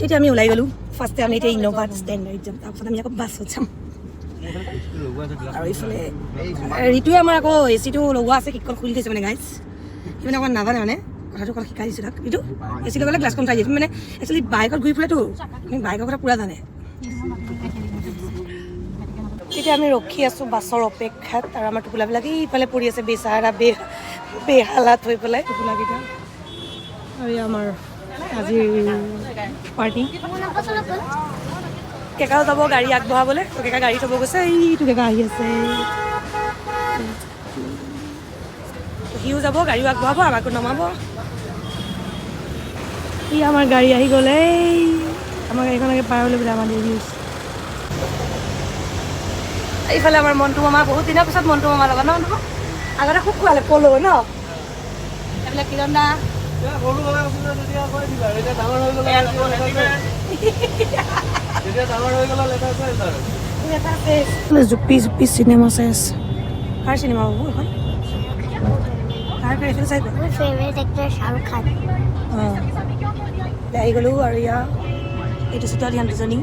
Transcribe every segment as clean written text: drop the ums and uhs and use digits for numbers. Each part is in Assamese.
তেতিয়া আমি ওলাই গ'লোঁ। ফাৰ্ষ্টে আমি এতিয়া ইন'ভা ষ্টেণ্ড গাড়ীত যাম, তাৰপিছত আমি আকৌ বাছত যাম। আৰু এইফালে ঋতুৱে আমাৰ আকৌ এ চিটো লগোৱা আছে, খিৰিকীখন খুলি থৈছে। মানে গাইজ, সি মানে অকণমান নাজানে, মানে কথাটো অকণ শিকাই দিছোঁ তাক। ঋতু, এ চি লগালে গ্লাছখন চাই দিয়ে। তুমি মানে একচুৱেলি বাইকত ঘূৰি ফুৰেতো, তুমি বাইকৰ কথা পূৰা জানে। তেতিয়া আমি ৰখি আছোঁ বাছৰ অপেক্ষাত আৰু আমাৰ টোপোলাবিলাক এইফালে পৰি আছে, বেচাৰা বেহালাত হৈ পেলাই টোপোলাকেইটা। আৰু এই আমাৰ আজিৰ পাৰ্টি। কেকাও যাব গাড়ী আগবঢ়াবলৈ। তো কেকা গাড়ী থ'ব গৈছে। এইটো কেকা আহি আছে। তো সিও যাব, গাড়ীও আগবঢ়াব, আমাকো নমাব। ই আমাৰ গাড়ী আহি গ'ল। এই আমাৰ গাড়ীখন আগে পাৰ হ'লে বোলে আমাৰ দেৰি হৈছে। এইফালে আমাৰ মন্টু মামা, বহুত দিনৰ পিছত মন্টু মামা লগত ন। মন্টু মামা আগতে খুব খোৱালে পলো ন। এইবিলাক কিৰণ দা। সৰু হৈ আছিলে তেতিয়া কৈ দিবা, এতিয়া ডাঙৰ হৈ গ'লে, যেতিয়া ডাঙৰ হৈ গ'লে লেটাৰ চেছ আৰু। জুপি জুপি চিনেমা চাই আছে। কাৰ চিনেমা বাবু এখন? কাৰ কাৰ? এইফালে চাই। মোৰ ফেভৰেট এক্টৰ শ্বাহৰুখ খান। অঁ, আহি গ'লোঁ। আৰু ইয়াৰ এইটো চিটত ইহঁত দুজনী।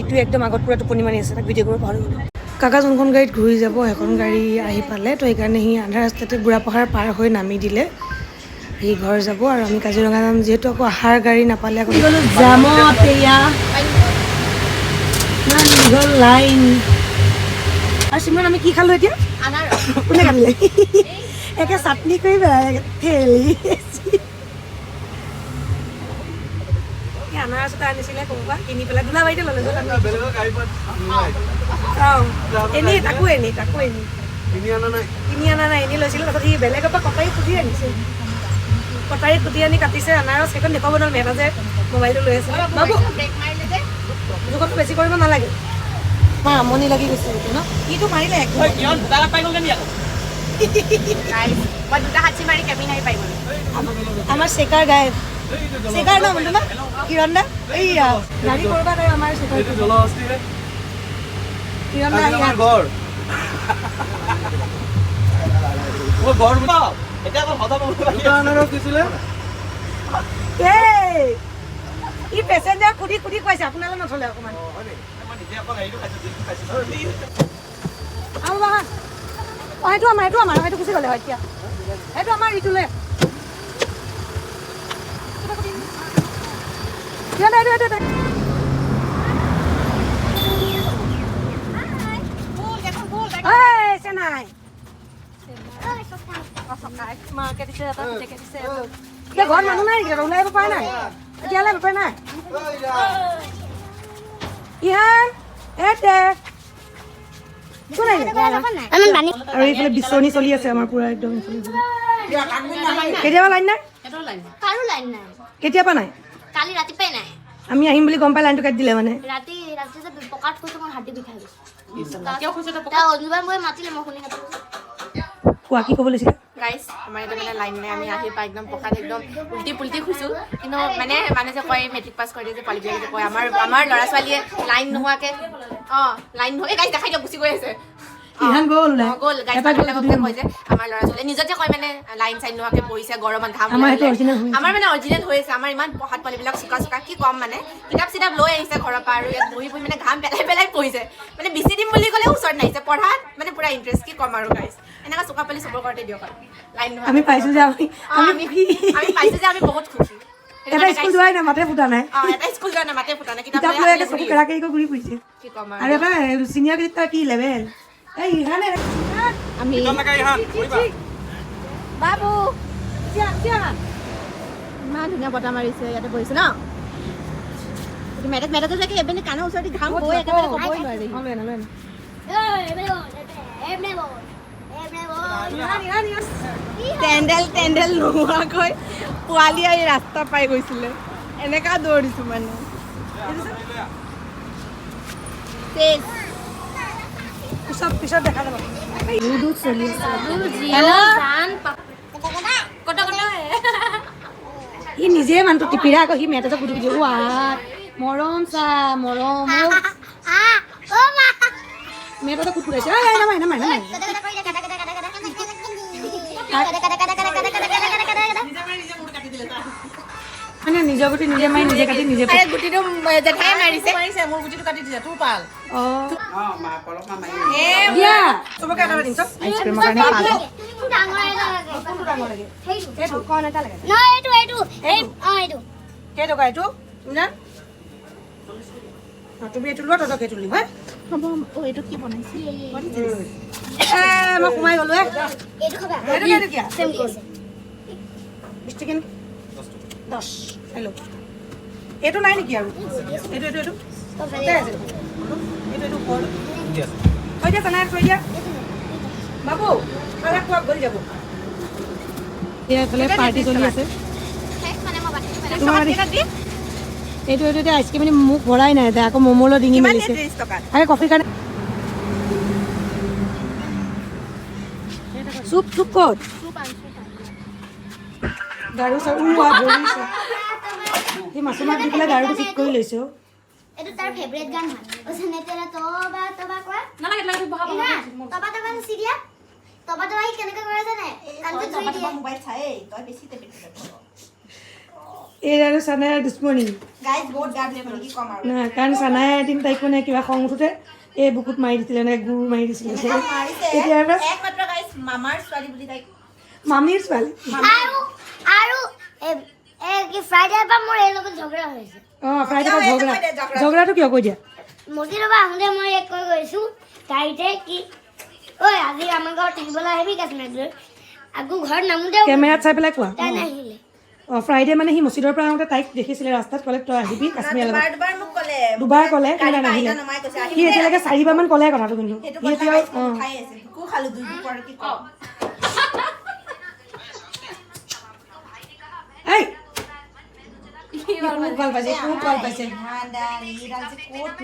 ঋতু একদম আগত পূৰা টোপনি মাৰি আছে, তাক ভিডিঅ' কৰিব পাহৰি গ'লোঁ। কাকা যোনখন গাড়ীত ঘূৰি যাব, সেইখন গাড়ী আহি পালে। তো সেইকাৰণে সি আধা ৰাস্তাতে বুঢ়াপাহাৰ পাৰ হৈ নামি দিলে। সি ঘৰ যাব আৰু আমি কাজিৰঙা যাম। যিহেতু আকৌ অহাৰ গাড়ী নাপালে আকৌ গ'লোঁ জামত। এয়া ইমান দীঘল লাইন। আৰু চিমৰন, আমি কি খালোঁ এতিয়া? কোনে কাটিলে? একে চাটনি কৰি পেলাই ঠেলি। এই আনাৰস এটা আনিছিলে ক'ৰবাৰ পৰা কিনি পেলাই, দোলাবাৰীতে ল'লে য'ত আমি। বেলেগৰ গাড়ী পাত। অঁ, এনেই, তাকো এনেই, তাকো এনেই। কিনি অনা নাই। কিনি অনা নাই, এনেই লৈছিলোঁ। তাৰপাছত সি বেলেগৰ পৰা কটাৰী কুটি আনিছে। কটাৰী কুটি আনি কাটিছে আনাৰস। সেইখন দেখুৱাব নোৱাৰিম, এটা যে মোবাইলটো লৈ আছিলে। বাবু, জোখতকৈ বেছি কৰিব নালাগে। আমাৰ আমনি লাগি গৈছে এইটো ন। ইটো মাৰিলে একদম। মই দুটা হাতী মাৰি কেবিন আহি পাই গ'লো। আমাৰ চেকাৰ গায়ব। চেকাৰ ন বন্ধু ন কিৰণ দা। এইয়া গাড়ী কৰবাত আৰু আমাৰ চেকাৰ। এইটো জলহস্তিহে। কিৰণ দা আহি আমাৰ ঘৰ, মোৰ ঘৰ। এতিয়া অকল সজা পাবলৈ বাকী। দুটা আনাৰস দিছিলে। এই ই পেচেঞ্জাৰ সুধি সুধি খুৱাইছে, আপোনালৈ নথলে অকণমান। মই নিজে অকল হেৰিটো খাইছো, জিলটো খাইছো। আৰু বাবা, অঁ, সেইটো আমাৰ, সেইটো আমাৰ, সেইটো গুচি গ'লে হয় এতিয়া। সেইটো আমাৰ ঋতুলৈ। কিৰণ দা, এইটো এইটো এইটো। এই চেনাই। মাকে দিছে এটা, পুতেকে দিছে এটা। এতিয়া ঘৰত মানুহ নাই নেকি? ওলাই আহিব পৰা নাই এতিয়ালৈ, আহিব পৰা নাই। ইহান এতে কোন আহিলে? আৰু এইফালে বিচনী চলি আছে আমাৰ পুৰা একদম এইফালে। কেতিয়াবা লাইন নাই। কাৰো লাইন নাই। কেতিয়াবা নাই। কালি ৰাতিপুৱাই নাই। আমি আহিম বুলি গম পাই লাইনটো কাটি দিলে মানে। ৰাতি ৰাতি যে পকাত শুইছো, মোৰ হাতী বিষাই গৈছে। কিয় খুজিছ তই? তাৰ অনুবাই মই মাতিলে, মই শুনি নাপালো। কোৱা, কি ক'ব লৈছিলে? গাইছ, আমাৰ ইয়াতে মানে লাইন নাই। আমি আহি পাই একদম পকাত একদম উল্টি পুল্টি শুইছোঁ। কিন্তু মানে মানুহে যে কয়, মেট্ৰিক পাছ কৰি যে পোৱালিবিলাকে যে কয়, আমাৰ ল'ৰা ছোৱালীয়ে লাইন নোহোৱাকে, অঁ, লাইন নোহোৱা। এই গাইছ, দেখাই দিয়ক, গুচি গৈ আছে। ইহান গ'ল ওলাই। অ, গ'ল গাইছ। এটা গ'ল। মানুহবিলাকক যে কয় যে আমাৰ ল'ৰা ছোৱালীয়ে নিজে যে কয়, মানে লাইন চাইন নোহোৱাকে পঢ়িছে, গৰমত ঘাম আমাৰ সেইটো ওলাই। original হৈ আছে। আমাৰ মানে অৰিজিনেল হৈ আছে। আমাৰ ইমান পঢ়াত পোৱালিবিলাক চোকা চোকা, কি ক'ম। মানে কিতাপ চিতাপ লৈ আহিছে ঘৰৰ পৰা আৰু ইয়াত বহি বহি মানে ঘাম পেলাই পেলাই পঢ়িছে। মানে বেছি দিম বুলি ক'লে ওচৰত নাহিছে। পঢ়াত মানে পুৰা ইণ্টাৰেষ্ট, কি ক'ম আৰু গাইছ। এনেকুৱা চোকা পোৱালি চবৰ ঘৰতে দিয়ক আৰু লাইন নোহোৱাকে। আমি পাইছো যে আমি অ, আমি আমি সুখী। আমি পাইছো যে আমি বহুত সুখী। সেইটো এটা কাৰণে স্কুল guys, যোৱাই নাই, মাতে ফুটা নাই। অ, এটা স্কুল যোৱা নাই, মাতে ফুটা নাই, কিতাপ কিতাপ লৈ লৈ হাতলৈ একে চকু ঘূৰি। কেৰাকেৰিকৈ ঘূৰি ফুৰিছে। কি ক'ম আৰু আৰু। এটা চিনিয়ৰ কেইটা কি লেভেল। এই ইহানে। আমি বাবু, ইমান ধুনীয়া বতাহ মাৰিছে, ইয়াতে বহিছো ন। মেডাত মেডাতে যাকে এপিনে কাণৰ ওচৰতে ঘাম বৈ একেবাৰে ক'বই নোৱাৰি। অ, লৈ আনা, লৈ আনা। এমনে বল, এমনে বল। ইহান, ইহান, ইহান। তেণ্ডেল তেণ্ডেল নোহোৱাকৈ পোৱালি আহি ৰাস্তা পাই গৈছিলে। এনেকা দৌৰিছো মানে। চেচ। পিছত পিছত দেখা যাব। লুডু চলি আছে। কত কত। সি নিজে মানুহটো টিপিৰা আকৌ। সি মেটতে সুধি সুধি। ৱা, মৰম চা, মৰম। মেটতে কুটকুটাইছে। এই নামাই, নামাই, নামাই। মানে নিজৰ গুটি নিজে মাৰি, নিজে কাটি, নিজে। আৰে, গুটিটো জেঠাই মাৰিছে। মাৰিছে, মোৰ গুটিটো কাটি দিছে, তোৰ পাল। অঁ। এ। দিয়া, চবকে এটা দিম, চব আইচক্ৰীমৰ কাৰণে পাগল। ডাঙৰ এটা লাগে। কোনটো ডাঙৰ লাগে? সেইটো। এইটো কণ এটা লাগে। নহয়, এইটো, এইটো, এই, অ, এইটো। কেইটকা এইটো, ইমৰান? অঁ, তুমি এইটো লোৱা, তহঁতক সেইটো দিম। হা। হ'ব। অ, এইটো কি বনাইছে? এ, মই সোমাই গ'লো এ। এইটো খাবা। এইটো কেইটকীয়া? চেম আছে। 20 টকীয়া নেকি? 10। হেল্ল', এইটো নাই নেকি আৰু? এইটো, এইটো, এইটো তাতে আছে দেখোন। এইটো, এইটো ওপৰটো থৈ দিয়া। চানাই থৈ দিয়া। বাবু, খানা খোৱা গ'ল, যাব। এইফালে পাৰ্টি চলি আছে। মানে মই বাতিটো পেলাই তোমাৰ কেইটা দি এইটো, এইটো এতিয়া আইচক্ৰীম মুখ ভৰাই নাই, এতিয়া আকৌ ম'ম'লৈ ডিঙি কিমান? মেলিছে। 30 টকাত। আৰে, কফিৰ কাৰণে চুপ, চুপ ক'ত? গাৰু চাৰু ধৰিছে। সি মাছুমাক দি পেলাই গাৰুটো ঠিক কৰি লৈছে অ'। এইটো তাৰ ফেভৰেট গান হয়। অ, চেনে তেৰা তবা তবা কৰা। নালাগে, নালাগে, বহা। না, তবা তবা নাচি দিয়া। তবা তবা সি কেনেকৈ কৰে জানে? কাণটো ধৰি দিয়ে। মোবাইল চাই তই বেছি টেপি। এই আৰু চানাইৰ দুশ্মনী। গাইজ, বহুত গা ধুলে, কি ক'ম আৰু। নাই, কাৰণ চানাই এদিন তাইক মানে কিবা খং উঠোতে এই বুকুত মাৰি দিছিলে, এনেকৈ গুৰ মাৰি দিছিলে। মাৰিছে। তেতিয়াৰ পৰা একমাত্ৰ গাইজ, মামাৰ ছোৱালী বুলি তাইক মামীৰ ছোৱালী। আৰু আৰু এ কি, ফ্ৰাইডে পৰা মোৰ এই লগত ঝগৰা হৈছে। অঁ, ফ্ৰাইডে পৰা কিয়? ঝগৰা। এইটো কৈ দে, ঝগৰা। ঝগৰাটো কিয় কৈ দিয়া। মছজিদৰ পৰা আহোঁতে মই এক কৈ গৈছোঁ গাড়ীতে কি, ঐ, আজি আমাৰ ঘৰত থাকিবলৈ আহিবি কাশ্মীৰত লৈ। আকৌ ঘৰত নামোতেও কেমেৰাত চাই পেলাই কোৱা। তাই নাহিলে। অঁ, ফ্ৰাইডে মানে সি মছজিদৰ পৰা আহোঁতে তাইক দেখিছিলে ৰাস্তাত, ক'লে তই আহিবি কাশ্মীৰৰ লগত। দুবাৰ দুবাৰ মোক ক'লে। দুবাৰ ক'লে, কিন্তু গাড়ীৰ পৰা নাহিলে। আহি নমাই কৈছে, সি আহিবি দেই। এতিয়ালৈকে চাৰিবাৰমান ক'লে কথাটো, কিন্তু সেইটো সি কথা এতিয়াও গাইজ, অঁ। খাই আছে, ভোকো খালো দুই বুকু, আৰু কি ক'ম। এই সি খুব ভাল পাইছে, খুব ভাল পাইছে।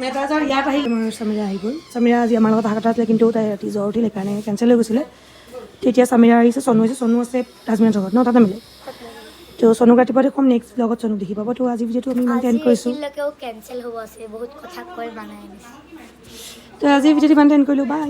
মেটাজৰ ইয়াত আহি আমাৰ সমীৰা আহি গ'ল। সমীৰা আজি আমাৰ লগত অহা কথা আছিলে, কিন্তু তাই ৰাতি জ্বৰ উঠিল, সেইকাৰণে কেঞ্চেল হৈ গৈছিলে। তেতিয়া সমীৰা আহিছে, চনু আহিছে। চনু আছে তাজমেহৰ ঘৰত ন, তাতে মিলে। তো চনুক ৰাতিপুৱা দেখুৱাম, নেক্সট ব্লগত চনুক দেখি পাব। তো আজি ভিডিঅ'টো আমি ইমানতে এণ্ড কৰিছোঁ। আজিলৈকেও কেঞ্চেল হ'ব আছে, বহুত কথা কৈ বনাই আনিছে। তো আজি ভিডিঅ'টো ইমানতে এণ্ড কৰিলোঁ। বাই।